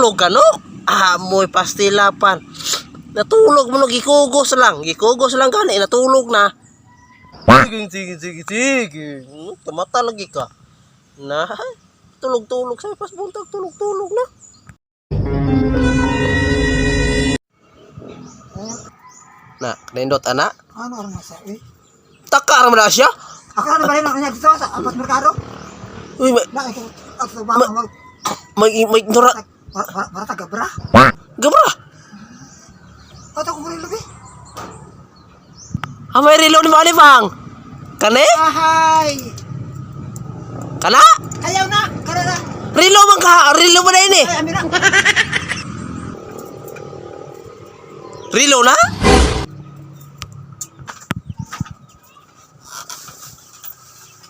Tulog ka, no? Amoy pastilapan. Natulog mo no, gikugos lang. Gikugos lang gani, natulog na. Sige, sige, sige, sige. Tumata lagi ka. Na, tulog-tulog sa pas buntag, tulog-tulog na. Na, nindot ana. Ano oras na siya? Eh? Takar mo na siya. Ako na ba rin ang kanya dito sa apat merkado? Uy, may, Na, ikaw, at sa bang, mag, may, nura, para tagabra. gabra. At ako muna lubi. Ah, may relo ni Malibang. Kani? Ahay! Kana? Ayaw na! Kara na! Relo man ka, relo man na ini. Ay, amira! Relo na?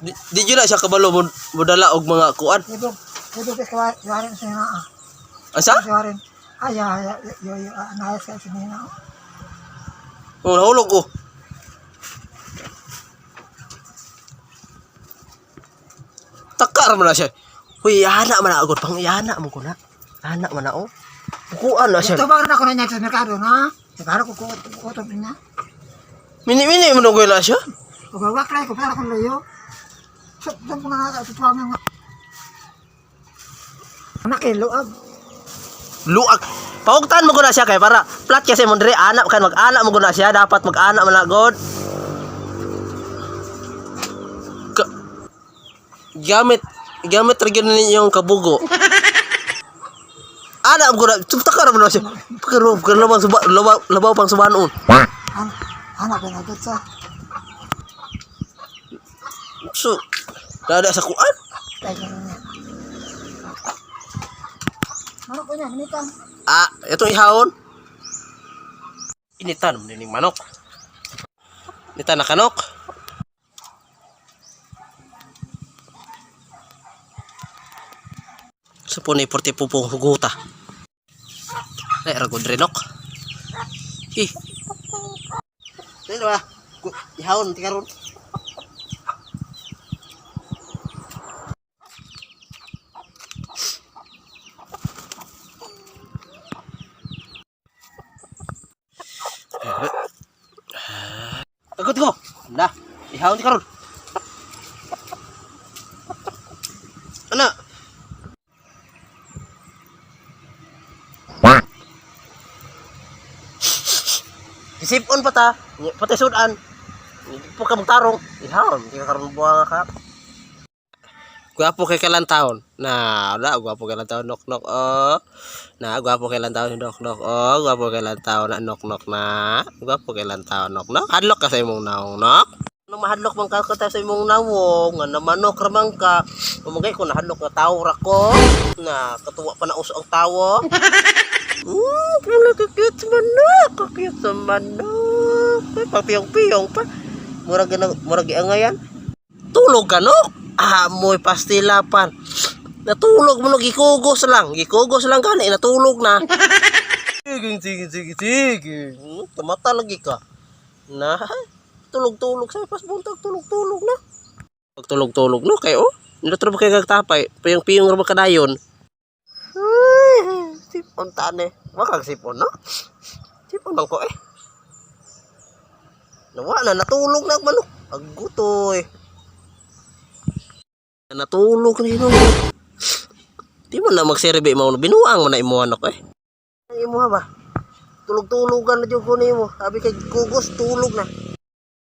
Di yun na siya kabalo mo, modala og mga kuan. Ibog, ibog, kawarin sa nina. Asa? Kawarin. Ay, ay, ay, yo, yo, anayas ka sa nina. Oh, nahulog ko. Takar man na siya. Uy, ana man na agad pang yana mo ko na. Ana man na oh. Kuan na siya. Ito ba rin ako na niya sa merkado na? Siguro ko kuto niya. Mini-mini mo na siya. Ugawak lang ko para kung layo. So, doon ko na nasa nga. Anak eh, luag. Luag. Paugtan mo ko na siya kay para flat kasi mo dire anak kan mag-anak mo ko na siya dapat mag-anak man na god. Ka- gamit gamit ra gyud ninyo yung kabugo. Anak mo ko na takar mo na siya. Pero pero suba labaw labaw pang subanon. Anak, anak ko na sa. So dada sa kuan. Kaya niya. Ano ko niya, minitang. Ah, ito ihawon. Initan mo ning manok. Initan na kanok. Sa po ni porte pupong huguta. Ay, ragod renok. Hi. Dili ba? Ihawon ti karon. Agad ko. Na, ihawon ti karon. Ana. Isipon pa ta, pati sudan. Hindi po ka magtarong. Ihawon, di ka karon buwa ka. Gwapo kay kalantaon. Na, wala, gwapo kay lantaon, knock knock oh. Na, gwapo kay lantaon, knock knock oh. Gwapo kay lantaon, na knock knock na. Gwapo kay lantaon, knock knock. Hadlok ka sa imong naong knock. Nung mahadlok man ka ka sa imong nawong, nga namanok ra man ka. Umagay ko nahadlok nga tawo ra ko. Na katuwa pa na uso ang tawo. Pula ka-cute sa manok. Ka-cute sa manok. Ay, papiyong-piyong pa. Murag na, murag giangayan. Tulog ka, no? Amoy pastilapan. Natulog mo no, gikugos lang. Gikugos lang gani, natulog na. Sige, sige, sige, sige. Tumata lagi ka. Na, tulog-tulog sa pas buntag, tulog-tulog na. Pag tulog-tulog no, kayo, oh. Nilotro ba kayo kagtapay? Piyong-piyong ra ba kadayon? Ay, sipon tane. Wakag sipon, no? Sipon bang ko eh. Nawa na, natulog na ang manok. Agutoy. Natulog na yun. Di mo na magserbe mo. Binuang mo na imo anak eh. Ang imo ba? Tulog-tulogan na dyan ko nimo. Sabi kay kugos, tulog na.